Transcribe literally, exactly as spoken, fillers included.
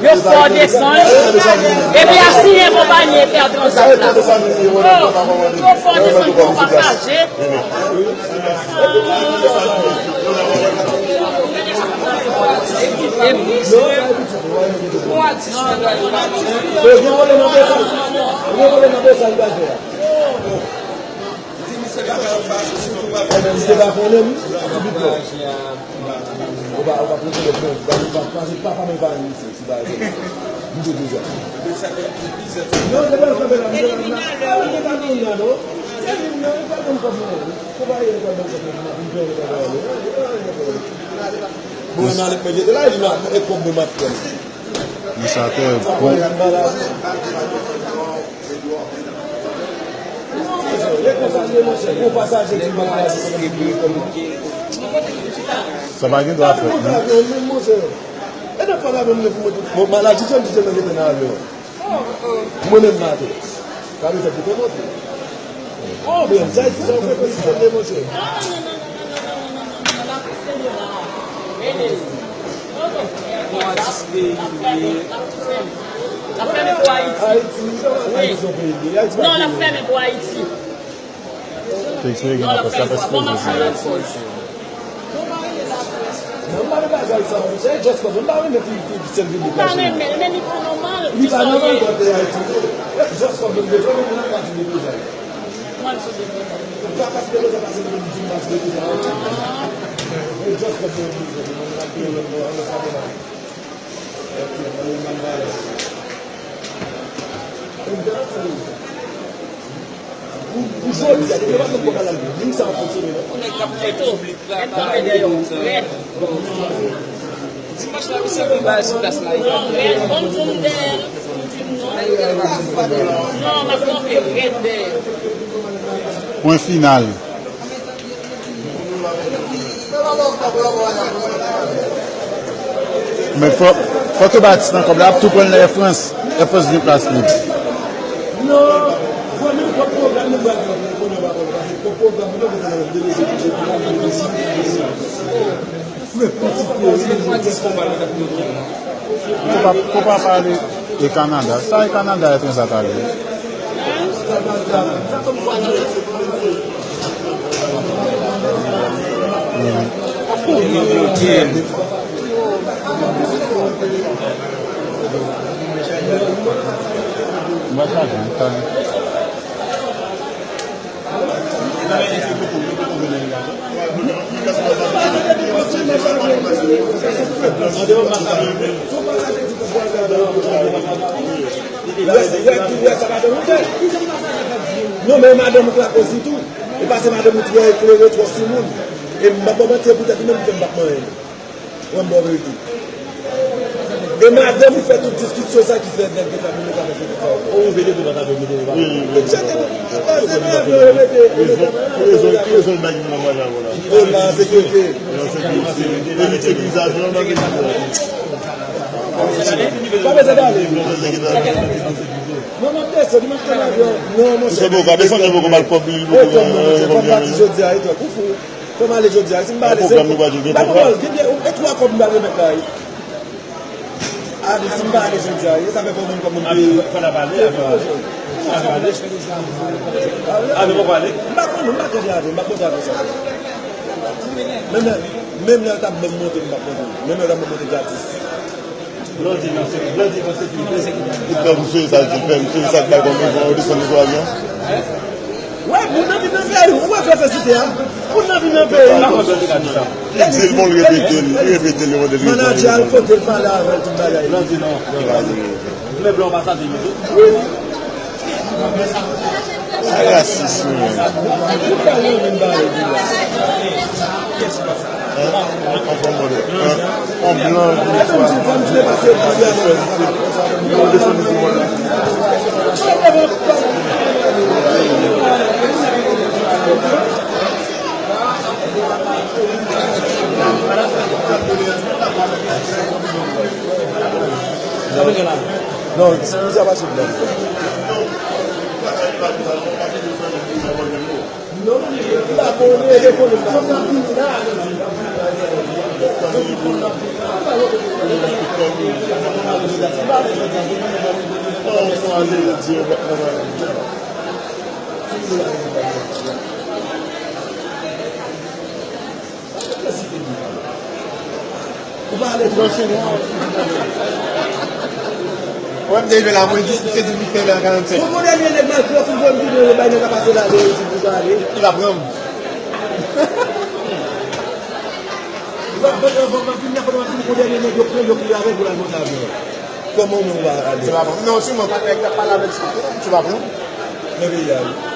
Yo fè w desann, epi asiyen konpayi Air Transat la. Oh, yo fè w desann pou pasaje. Ou pa, ou pa konnen m, ti bit non. Ou pa, ou pa konnen m, ou pa, ou pa pase papa m pa vin isit, si pa egzanp. M te deja. Non, se pa sa, men la, m te la, m te la, m te la, non. Se li m nan, li pa ban m kòb mwen, wi. Konpayi a li pa ban m kòb mwen, m ap vin peye li pa ban mwen. Bon, nan lèt mwen jete la, li la, e kòb mwen m ap pran. Li sa tè bon. Sa pa gen dwa fèt, non. Mwen menm maten. Ka vin fè pou konprann. Oh, men sa, sa w fè pou sistèm de monchè. Bon, atis peyi li ye. N ap fèmen pou Ayiti. Ayiti, Ayiti se yon peyi li ye. Ayiti pa peyi nou. Non, n ap fèmen pou Ayiti. Fèk sou egin la, paske ap ekspoze sou yo. Non, m pa renmen bagay sa, monchè. Just Cause, m pa renmen fi, fi, sèl piblik la. Ou pa renmen l, men li pa nòmal. Li pa nòmal, kote Ayiti. Just Cause, m bezwen, men m pa di li bezwen. Mwen sou de mil. Ou pa paske bezwen pase mwen di m paske li pa. E just Cause, m bezwen, mwen pa di lòt bò, ann sa de la. Pou, pou jodi a, depi yo pa fè kòb la, lim sa ap fonksyone, non? Pou nèg k ap fè piblik travay. Dimanch la, misye vin bay sou plas la. Non, m ap kanpe rèd dèyè. Pwen final. Men fò, fò ke Batis nan kòb la, ap tou pran Air France. Air France gen plas lib. Pou pa, pou pa pale de Kanada. Sa e Kanada e konsa pale. Mwen chaje, mwen chaje. Non, men madanm ou k lakoz li tou. E pa se madanm ou twò eklere, twò soumoun. E m p ap ba w manti, e poutèt ou menm ki fè m p ap manyen nou. Mwen m ba w verite. E madanm ou fè tout diskisyon sa ki fè nèg yo ka vin, yo ka fè foto sa yo. Ou vle de pa ta vle mete yo pa. Ki rezon, ki rezon l bay moun nan mwayen avè w la? O la sekirite. Nan sekirite. Evite sekirite. Pa bezwen pale. Non, m ap desann, m ap desann avyon. Non, monchè. Misye poko desann, li poko ba l kòb li, li poko, euh, kòb li. Fò m pati jodi a, e twòp, ou fou. Fò m ale jodi a. Si m pa ale, se, m pa konprann, gen, gen, e twa kòb m pral remèt la, wi. Ale, si m pa ale jodi a, e sa fè fò m menm kòb m peye. Fò n ap ale, avyon ale. Avyon ale. Avyon poko ale. M pa konnen, m pa tande avyon, m pa konn avyon sa. Menm lè, menm lè yo t ap ban m monte, m p ap monte. Menm lè yo t ap ban m monte gratis. Lè w di nan sekirite, lè w di nan sekirite. Ou pè misye sa l di, pè misye sa k bay kòb li, pou yo desann li sou avyon. Wè, moun nan vin nan peyi, ou wè fè fè site a. Moun nan vin nan peyi. Li di l bon, l repete l, li repete l, li repete l. Manadjè al kote l pale avè l, tout bagay. Lè w di non. Men blan pasaje yo tou. Wi. Sa rasis, wi, menm. Hein? Anfòm, bòdè. Hein? On blan, vin swa. Non, sa pa se blan. Non, m pa konnen, e konnen. Ou pa ale twò sou mwen. Wè m te rive la, mwen diskite di li fè la karannsenk. Mwen konnen lè nèg malfrè fin jwenn videyo, yo bay nèg la pase la, yo di pou pale. Li pa pran m. Li pa pran m, anvan m ap vin la, pandan m ap vin, konnen lè nèg yo pran, yo pran avè l pou l al monte avyon. Kòman ou menm ou pa ale? Se pa pran m. Non, si mwen pa nèg k ap pale avèk sa, se pa pran m. Nan peyi a, wi.